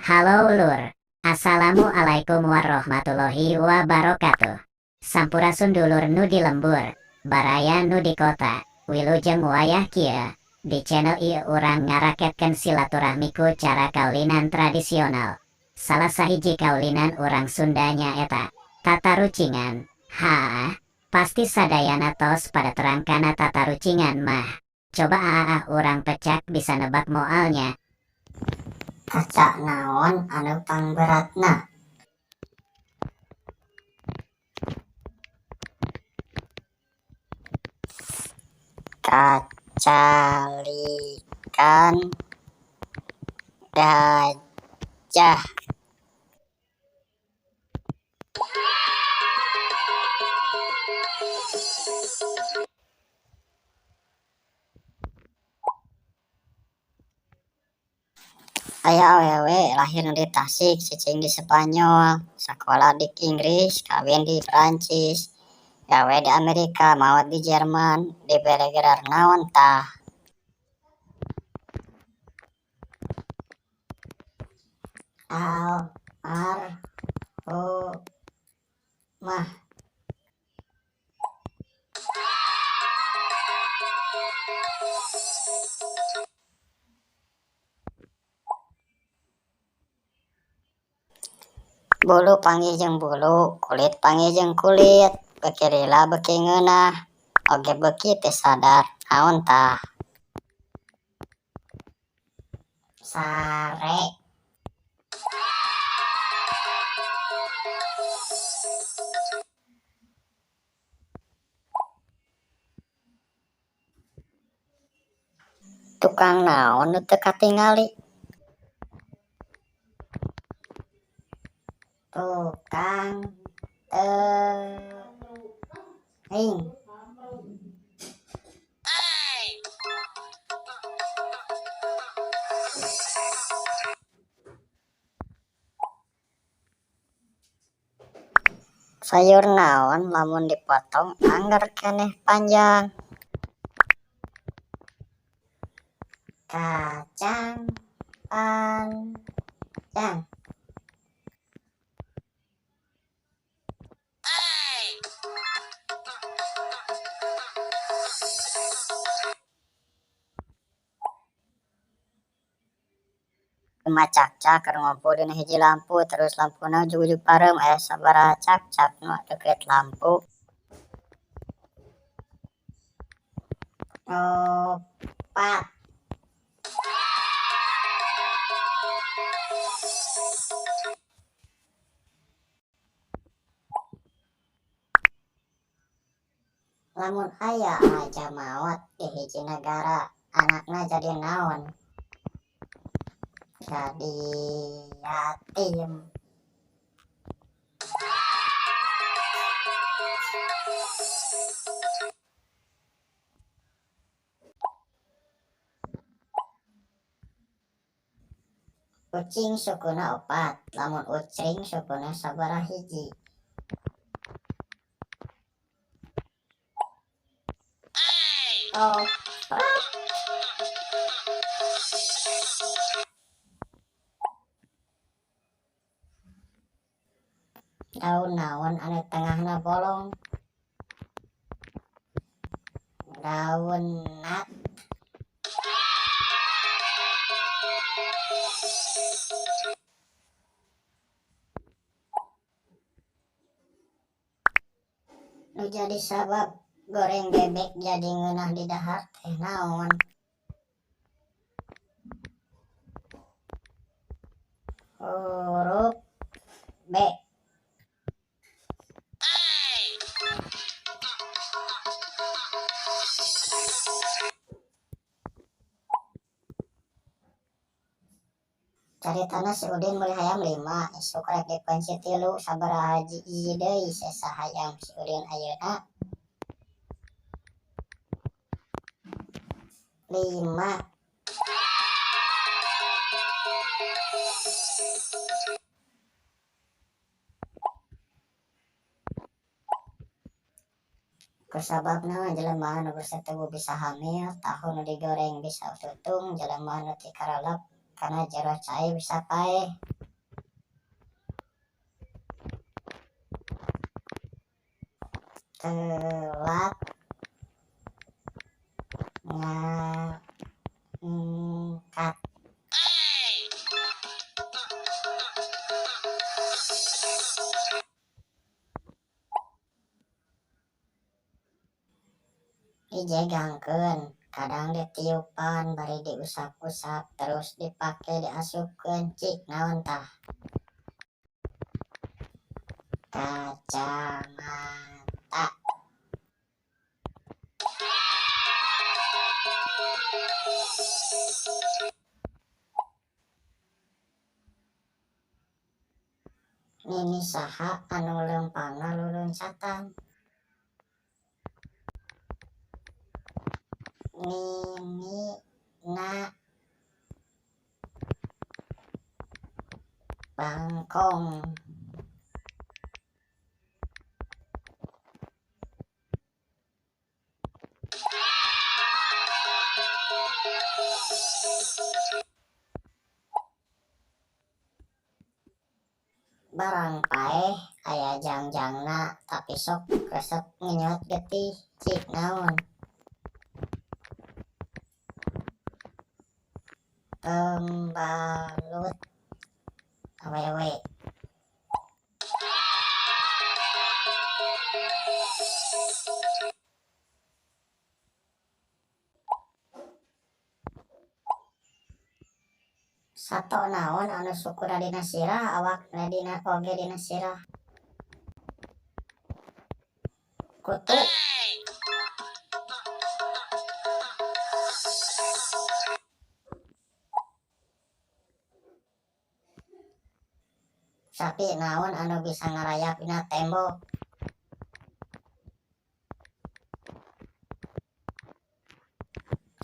Halo Lur. Assalamualaikum warahmatullahi wabarakatuh. Sampurasun dulur nu di lembur, baraya nu di kota, wilujeng wayah kieu. Di channel ieu urang ngaraketkeun silaturahmi ku cara kaulinan tradisional. Salah sahiji kaulinan urang Sunda nyaeta tatarucingan. Haah, pasti sadayana tos pada terang kana tatarucingan mah. Coba ah, urang pecak bisa nebak moal nya? Kaca naon anu pangberatna? Kacalikan gajah. Aya awewe lahir di Tasik, cicing di Spanyol, sakola di Inggris, kawin di Perancis, gawe di Amerika, maot di Jerman, dibere gelar naon tah? Almarhumah. Bulu panggih jeung bulu, kulit panggih jeung kulit, beuki lila beuki ngeunah, oge beuki teu sadar, naon tah? Sare. Tukang naon nu teu katingali? Tukang teuing. Sayur naon lamun dipotong angger keneh panjang? Kacang panjang. Lima cakcak keur ngumpul dina hiji lampu, terus lampuna ujug-ujug pareum, aya sabaraha cakcak nu deukeut lampu. 4. Lamun aya raja maot di hiji nagara, anakna jadi naon? Jadi yatim. Ucing sukuna 4, lamun ucring sukuna sabaraha hiji? 4. Daun naon anu tengahna bolong? Daun nat. Nu jadi sabab goreng bebek jadi ngeunah di dahar teh naon? Huruf B. Caritana si Udin meuli hayam 5, isuk rek dipencit 3, sabaraha hiji deui sesa hayam si Udin ayeuna? 5. Kusababna jelema anu bersetubuh bisa hamil, tahu nu digoreng bisa tutung, jelema nu tikarelep kana jero cai bisa paeh. Telat ngangkat. Dijegangkeun, kadang ditiupan bari diusap-usap terus dipake diasupkeun, cik naon tah? Kacamata. Nini saha anu leumpangna luluncatan? Nini na bangkong. Barang paeh aya jangjangna tapi sok resep ngenyot getih, cik naon? Pembalut awewe. Sato naon anu sukuna dina sirah awakna dina oge dina sirah? Kutu. Sapi naon anu bisa ngarayap dina tembok?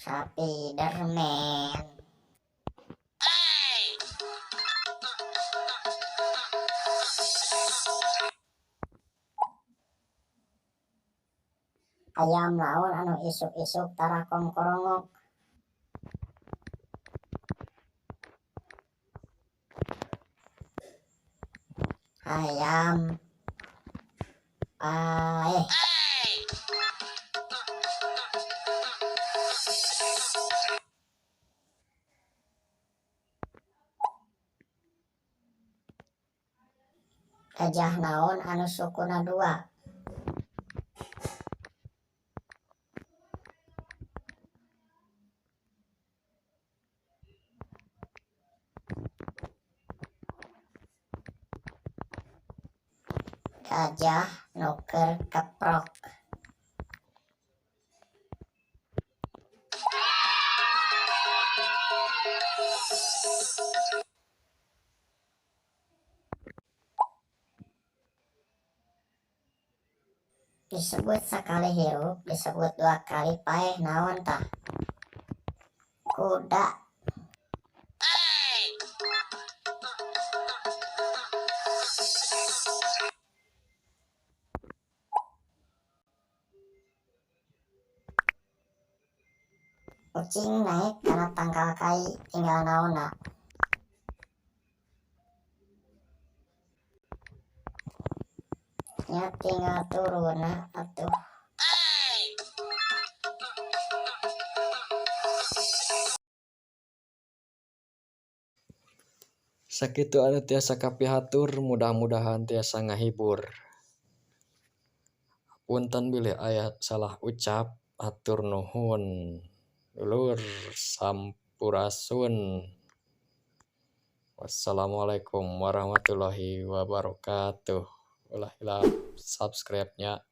Spiderman. Ayam naon anu isuk-isuk tara kongkorongok? Ayam paeh. Gajah naon anu sukuna dua? Gajah nu keur keprok. Disebut sakali hirup, disebut dua kali paeh naon tah? Kuda. Ucing naek kana tangkal kai tinggal naonna? Nya tinggal turunna atuh. Sakitu anu tiasa kapihatur, mudah-mudahan tiasa ngahibur. Punten bilih aya salah ucap, hatur nuhun. Dulur sampurasun. Wassalamualaikum warahmatullahi wabarakatuh. Ulah hilap subscribe nya.